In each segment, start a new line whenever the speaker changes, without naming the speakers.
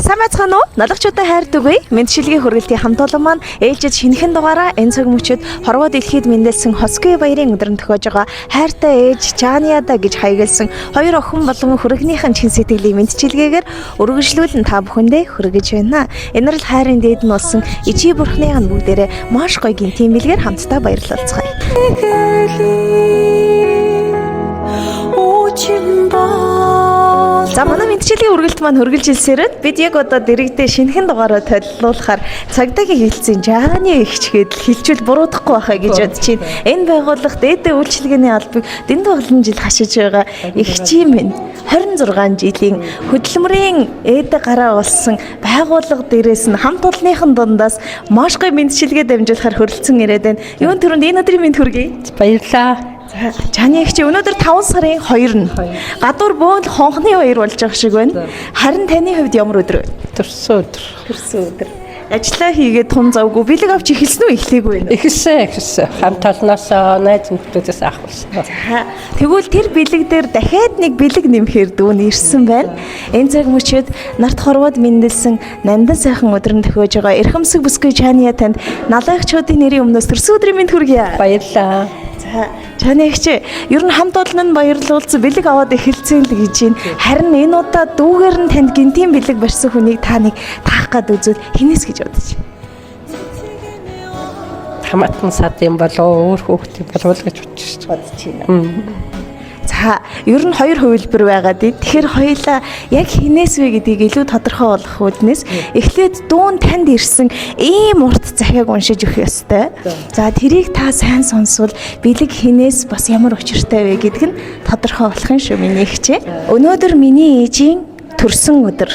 Сайн байцгаана уу? Налогчуудаа хайр дүгүй. Мэндчилгээний хүргэлтийн хамт олон маань ээлжид шинэхэн дугаараа энэ цаг мөчид хорвоо дэлхийд мэндэлсэн Хоскуй баярын өдөр нь тохиож байгаа хайртай ээж Чаниада гэж хаягдсан хоёр охин болон хүргэнийхэн чин сэтгэлийн мэндчилгээгээр өргөжлүүлэн та бүхэндээ хүргэж байна. Энэрл хайрын дээд нь болсон ижи бурхны ан бүгдээрээ маш гоё гинтийн бэлгээр хамтдаа баярлалцгаая. За, манай мэндчилгээний үргэлт маань хөргөлж илсээр байна. Бид яг одоо дэрэгдээ шинэхэн дугаараа толилуулахаар цагдаагийн хэлцэн Жааны эгч гээд л хэлчүүл буруудахгүй байхаа гэж бодож байна. Энэ байгууллага дээдээ үйлчилгээний албыг дэндүү олон жил хашиж байгаа эгчийн минь 26 жилийн хөдөлмөрийн ээдэ гараа болсон байгууллага дээрээс нь хамт олонныхан дундаас маш гоё мэндчилгээ дамжуулахаар хөрөлцөн ирээд байна. Юун түрүүнд энэ өдрийн мэнд хүргэе.
Баярлалаа.
За, Чаны эгч, өнөөдөр 5 сарын 2 нь. Гадуур бөөн л хонхны баяр болж байгаа шиг байна. Харин таны хувьд ямар өдөр вэ?
Төрсөн өдөр.
Төрсөн өдөр. Ажлаа хийгээд тун завгүй бэлэг авч эхэлсэн үү, эхлээгүй вэ?
Эхэлсэн, эхэлсэн. Хамт олноос, найз нөхдөдөөс авахсан.
За, тэгвэл тэр бэлэг дээр дахиад нэг бэлэг нэмэхээр дүүн ирсэн байна. Энэ цаг мөчид нарт хорвоод мэндэлсэн нандин сайхан өдөр нь тохиож байгаа эрхэмсэг бүсгүй Чания танд налайхчуудын нэрийн өмнөөс төрсөн өдрийн мэнд хүргье.
Баярлалаа.
За, чаны эгч, ер нь хамт олон нь баярлуулсан, бэлэг аваад эхэлсэн л гэж байна. Харин энэ удаа дүүгээр нь танд гинтийн бэлэг барьсан хүнийг та нэг таах гад үзвэл хинээс гэж бодож байна?
Хамаатан сад юм болов, өөр хүүхэд юм болов л гэж бодож байна.
Бодож байна. За, ер нь хоёр хувилбар байгаа дээ. Тэгэхээр хоёлаа яг хинээс вэ гэдгийг илүү тодорхой болгох үүднээс эхлээд дүүн танд ирсэн ийм урт захиаг уншиж өгөх ёстой. За, тэрийг та сайн сонсвол бэлэг хинээс, бас ямар учиртай вэ гэдг нь тодорхой болох юм шүү, миний эгчээ. Өнөөдөр миний ээжийн төрсөн өдөр.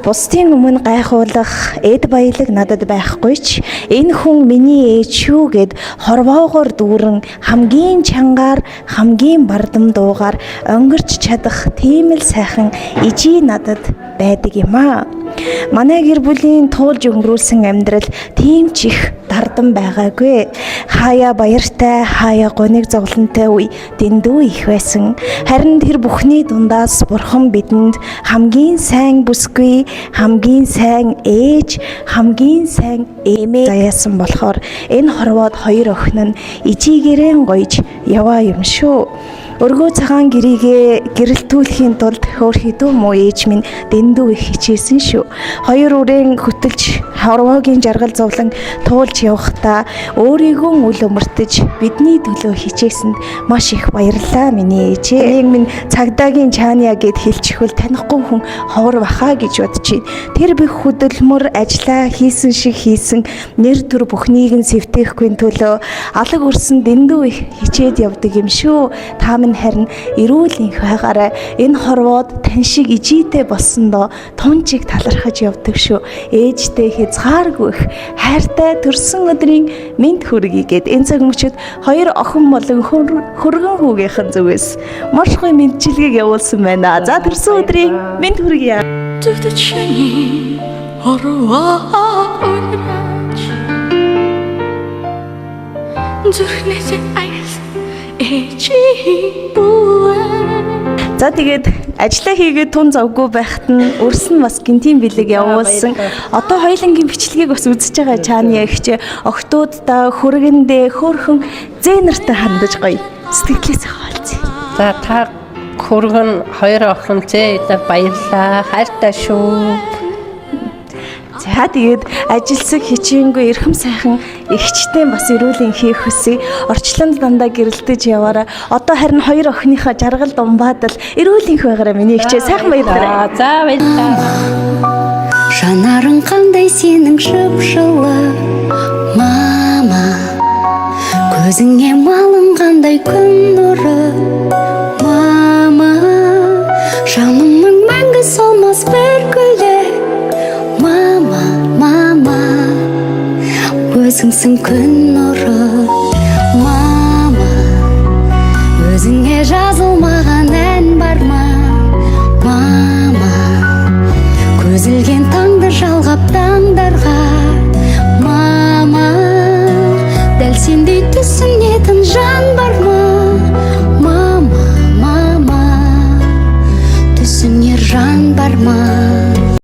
Бусдын өмнө гайхуулах эд баялаг надад байхгүй ч энэ хүн миний ээж шүү гэд хорвоогоор дүүрэн хамгийн чангаар, хамгийн бардам дуугаар онгирч чадах тийм л сайхан ижий надад байдаг юм аа. Манай гэр бүлийн туулж өнгөрүүлсэн амьдрал тийм ч их дардам байгаагүй. Хаяа баяртай, хаяа гуниг зовлонтой үе дэндүү их байсан. Харин тэр бүхний дундаас бурхан бидэнд хамгийн сайн бүсгүй, хамгийн сайн ээж, хамгийн сайн эмээ заяасан болохоор энэ хорвоод хоёр охин нь ижийгэрэн гоёж яваа юм шүү. Өргөө цагаан гэрийгээ гэрэлтүүлэхийн тулд хөөрхийдүү муу ээж минь дэндүү их хичээсэн шүү. Хоёр үрээн хөтөлж хорвоогийн жаргал зовлон туулж явахдаа өөрийгөө үл өмөртөж бидний төлөө хичээсэнд маш их баярлалаа, миний ээжээ. Нэг минь цагдаагийн Чаниа гэд хэлчихвэл танихгүй хүн ховор баха гэж бодож байна. Тэр бүх хөдөлмөр ажлаа хийсэн шиг хийсэн нэр төр бүхнийг нь сэвтээхгүй төлөө алаг өрсөн дэндүү их хичээд явдаг юм шүү. Та минь харин эрүүл энх байгаарай. Энэ хорвоод тань шиг ижийтэй болсондоо тунчиг талархаж явдаг шүү. Ээжтэй хязгааргүй их хайртай төрсөн өдрийн мэнд хүргэе гэд энэ цаг мөчид хоёр охин болон хөргөн хүүгийнхэн зүгээс маш гоё мэндчилгээг явуулсан байна. За, төрсөн өдрийн мэнд хүргье.
Зүтчний хорвоо уйраач зүрхнээс аяс ээжийн бүвэ.
За, тэгээд ажлаа хийгээд тун завгүй байхад нь өрс нь бас гинтийн бэлэг явуулсан. Одоо хоёулангийн бичлэгийг бас үзэж байгаа Чааны эгч охтуудаа, хөргөндөө хөөрхөн зээ нартай хандаж гоё сэтгэлээс хаалцъя.
За, та хөргөн, хоёр охин, зээ баярлалаа. Хайртай шүү.
За, тэгээд ажилсаг хичээнгүй эрхэм сайхан эгчтэй бас эрүүл энхийг хүсье. Орчлонд дандаа гэрэлтэж яваарай. Одоо харин хоёр охиныхаа жаргал думбаадал эрүүл энх байгаарай, миний эгчээ. Сайхан баярлалаа.
За, за, баярлалаа.
Жанарың қандай сенің, жып жылы, мама, көзіңе малынғандай күн нұры, мама, жанымның мәңгі солмас бір гүлі, мама, мама, өзіңсің күн нұры, мама, өзіңе жазылмаған ән бар ма, мама, көз ілген таңды жалғап таңдарға, мама, дәл сендей түсінетін жан.